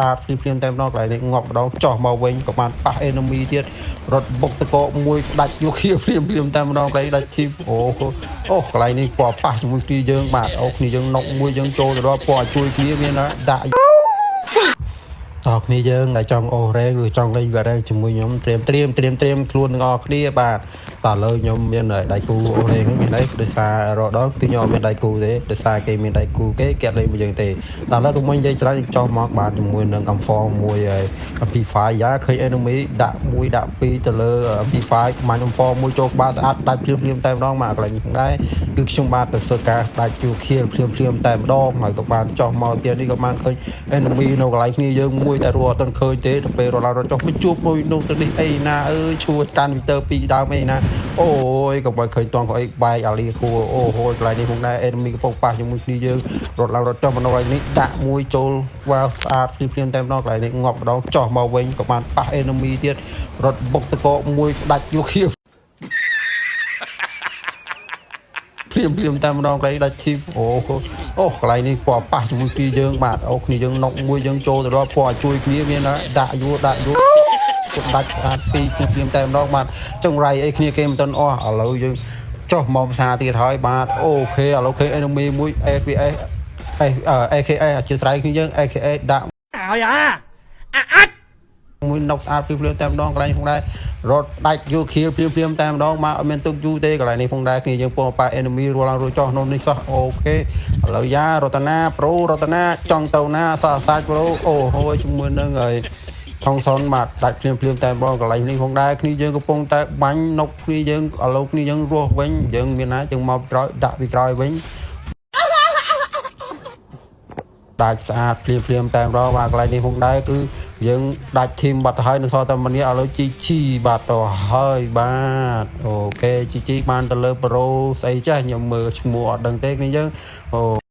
អាតភ្លាមភ្លាមតែម្ដងកន្លែងនេះងាប់ម្ដងចោះមកវិញក៏បានប៉ះ enemy ទៀតរត់បុកតកមួយផ្ដាច់យកគ្នាភ្លាមភ្លាមតែម្ដងកន្លែងដាច់ team អូអូកន្លែងនេះពណ៌ប៉ះជាមួយគ្នាយើងបាទអូគ្នាយើងណុកមួយយើងចូលទៅដល់ពណ៌ជួយគ្នាមានដាក់តគ្នាយើងដែលចង់អូរ៉េឬចង់លេងវ៉ារ៉េជាមួយខ្ញុំត្រៀមត្រៀមត្រៀមត្រៀមខ្លួនទាំងអស់គ្នាបាទតើលើខ្ញុំមានដៃគូអូរ៉េហ្នឹងមានអីដោយសាររដងគឺខ្ញុំអត់មានដៃគូទេដោយសារគេមានដៃគូគេគេអត់លេងមួយយើងទេតើលើកុំនិយាយច្រើនចោះមកបាទជាមួយនឹងកំហ្វងមួយហើយ MP5 យ៉ាឃើញ enemy ដាក់មួយដាក់ពីរទៅលើ MP5 ម៉ាញ់ M4 មួយចូលក្បាលស្អាតដាច់ភ្លាមភ្លាមតែម្ដងមកកន្លែងនេះផងដែរគឺខ្ញុំបាទទៅធ្វើការដាច់ជួខៀលភ្លាមភ្លាមតែម្ដងហើយក៏បានចោះមកទៀតនេះក៏បានឃើញ enemy នៅកន្លែងគ្នាយើងមួយតែរត់អត់ទាន់ឃើញទេទៅពេលរត់ឡើងរត់ចុះមិនជួបមួយនោះទៅនេះអីណាអើយឈួរកាន់វីទ័រពីរដើមអីណាអូយកុំឲ្យឃើញតងក៏អីបែកអាលីខួអូហូយកន្លែងនេះផងដែរ enemy កំពុងប៉ះជាមួយគ្នាយើងរត់ឡើងរត់ចុះមកនៅកន្លែងនេះដាក់មួយចូលវ៉ាស្អាតភ្លាមភ្លាមតែម្ដងកន្លែងនេះងាប់ម្ដងចោះមកវិញក៏បានប៉ះ enemy ទៀតរត់បុកតកមួយផ្ដាច់យកគ្នាភ្លាមភ្លាមតែម្ដងកន្លែងដាច់ធីមអូអូកន្លែងនេះពណ៌ប៉ះជាមួយគ្នាយើងបាទអូគ្នាយើងណុកមួយយើងចូលទៅដល់ពណ៌ជួយគ្នាមានដាក់យួរដាក់យួរដាច់ស្អាតពីរភ្លាមភ្លាមតែម្ដងបាទចង្រៃអីគ្នាគេមិនទាន់អស់ឥឡូវយើងចុះមកផ្សារទៀតហើយបាទ OK ឥឡូវឃើញ enemy មួយ FPS AKA អធិស្ឋានគ្នាយើង AKA ដាក់ ឲ្យអាអាអាច មួយណុកស្អាតភ្លាមភ្លាមតែម្ដងកន្លែងនេះផងដែររត់ដាច់យកខៀលភ្លាមភ្លាមតែម្ដងមកអត់មានទុកយូរទេកន្លែងនេះផងដែរគ្នាយើងពងប៉ា enemy រស់ឡើងរស់ចោះនោះនេះសោះ OK ឥឡូវយ៉ារតនាប្រូរតនាចង់ទៅណាសាសាច់ប្រូអូហូយជាមួយនឹងហើយថងសុនបាទដាច់ភ្លាមភ្លាមតែម្ដងកន្លែងនេះផងដែរគ្នាយើងកំពុងតែបាញ់ណុកគ្នាយើងឥឡូវគ្នាយើងរស់វិញយើងមានណាយើងមកក្រោយដាក់ពីក្រោយវិញ ដាច់ស្អាតភ្លាមភ្លាមតែម្ដងបាទកន្លែងនេះផងដែរគឺយើងដាច់ team បាត់ទៅហើយនៅសល់តែម្នាក់ឥឡូវជីជីបាទទៅហើយបាទ OK ជីជីបានទៅលើប្រូស្អីចេះខ្ញុំមើលឈ្មោះអត់ដឹងទេគ្នាយើងអូ